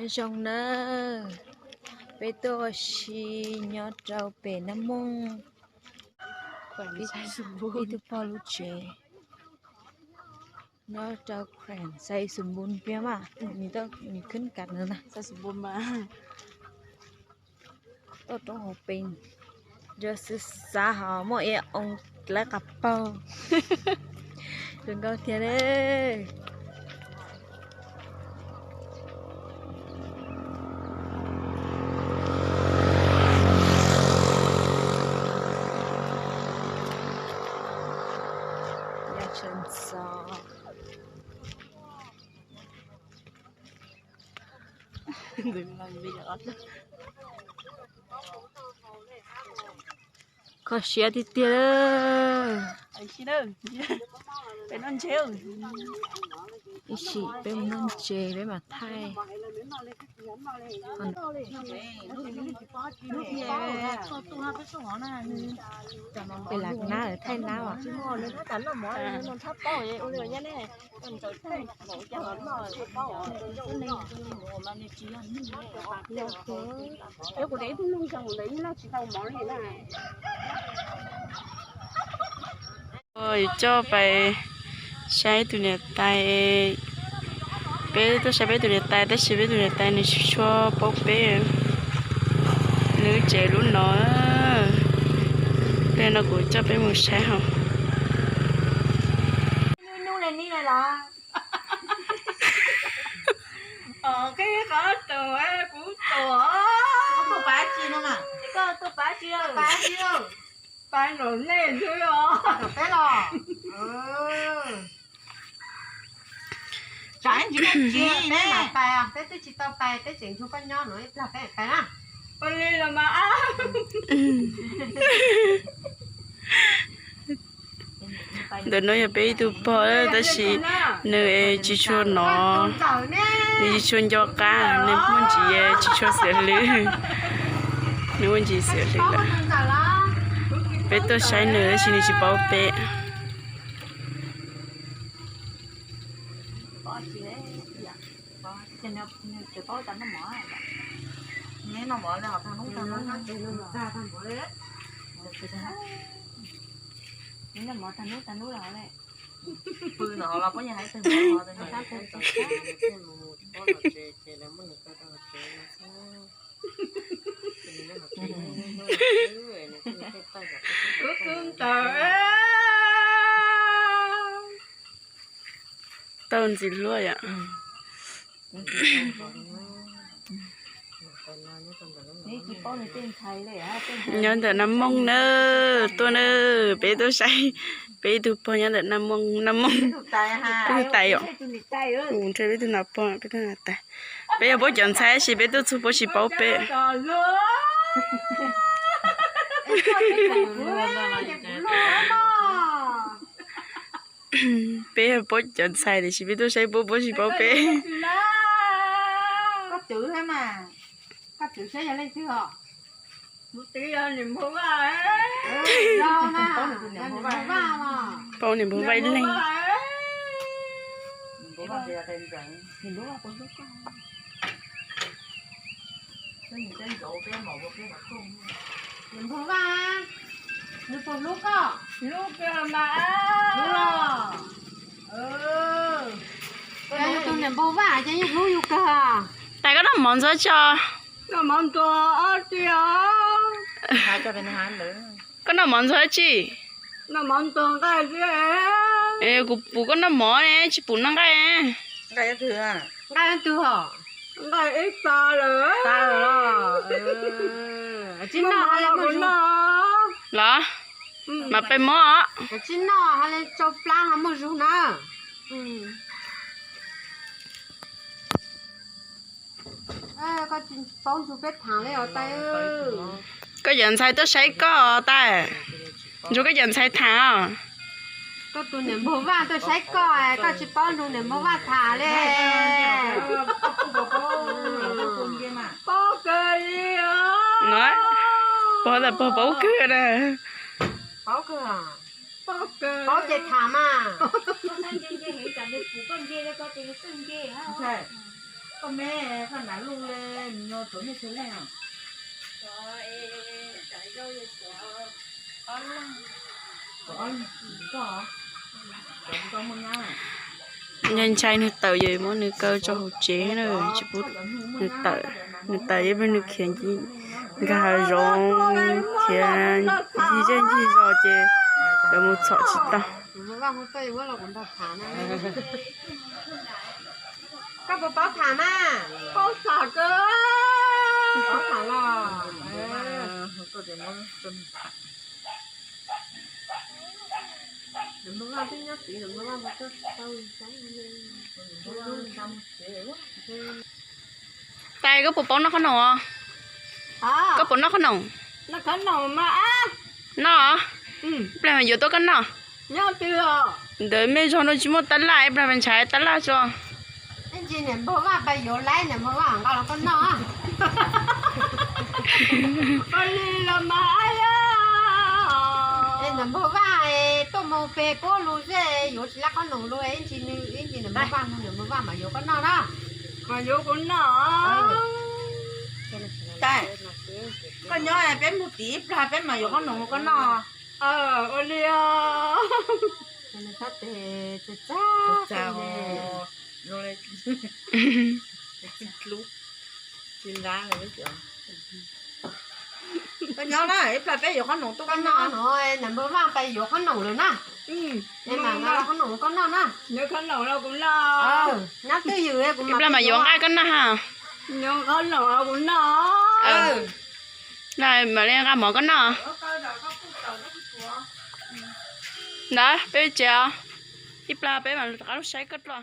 Nyob zoo nawb, peb tuaj ua si nyob rau pem Naj Mooj, ib tug pog lub tsev nyob rau Khuam Xais Xus Npus pia mas, nws khwb kas na, Xais Xus Npus mas tuaj roob hauv pes, nrog xwb xav ho muaj ib oo lawv qab paug zoo nkauj thiab ne. Kho siab tiag tiag. Ib sim peb mus noj ntses peb mam thaij. Pem lam nab lawv thaij nab as. Yuav coj pais saib tus niam tais. Peb tuaj saib peb tus niam tais tab sis peb tus niam tais nws tsis tshua paub peb. Nws tsev lub no. Li no kuv coj peb mus saib hauv. Pais nraum nej xwb os. Tsam ntsis pais, peb twb tsis tau pais, peb tseem nrog koj nyob no ib plag peb pais na. Ua li los mas. Ntawm no yog peb ib tug pog tab sis nws tsis tshua nov, nws tsis tshua nco qab, nws muaj ntsis tsis tshua xws lwm. Nws muaj ntsis xws lwm lawm. Peb tuaj saib nws tab sis nws tsis paub peb. Tau ntxim hlub yom. Nyob ntawm Naj Mooj na, tuaj na, peb tuaj saib peb ib tug pog nyob ntawm Naj Mooj, Naj Mooj, peb tug tais yom. Nrog peb tug nam pog, peb tug nam tais. Peb yog puab cov ntxhais tab sis peb tuaj txug puab tsis paub peb. Peb yog puab cov ntxhais tiam sis peb tuaj saib puab, puab tsis paub peb. Paub niam Npawg Vaj leej. Tus niam Npawg Vaj ces yeej hlub yus kawg. Tais koj noj mov ntxuav tsi? Koj noj mov ntxuav tsi? Kuv pum koj noj mov ne, tsis pum noj nqaij. Nqaij leej twg? Los mas peb mob. Koj cov ntxhais tuaj saib koj tais. Nrog koj cov ntxhais tham os. Koj tus niam Npawg Vaj tuaj saib koj, koj tsis paub nrog niam Npawg Vaj tham li. Pog tas pog paub kawg na. Paub ces tham mas. Koj me, koj hnav luj le, nws nyo tuav mej tug leej os. Ntshai ntshai nws tawm, yog muab nws kaw rau hauv tsev na, tsis pub nws tawm. Nws tawm yeej peb nws khiav nkag hav zoov, khiav ncig zej ncig zos ces lawv mus txhom tsis tau. Koj puas paub tham mas? Paub tham kawg. Paub tham los. Tais, koj puas paub noj qhob noom os? Koj puas noj qhob noom? Noj. Ib plag mas yuav tuaj koj noj. Ntawd mej zog no tsis muaj tab laj, ib plag mas ntshai tab laj tso. Npawg Vaj tuaj mus pe puab lug zej yuav tsis laj qhob noom lug, ib ntsis nws, ib ntsis nws Npawg Vaj, nws Npawg Vaj mas yuav koj noj na. Mas yuav kuv noj. Koj nyob peb mus tim ib plag peb mas yuav qhob noom koj noj. Ua li os. Koj nyob na, ib plag peb yuav qhob noom tuaj koj noj. Npawg Vaj peb yuav qhob noom lawm na. Qhob noom koj noj na. Nyob twj ywm, ib plag mas yuav nqaij koj noj ha. Qhob noom kuv noj. Mam li nqa mov koj noj. Ntawd peb tsev os, ib plag peb mam rov qab los saib koj dua.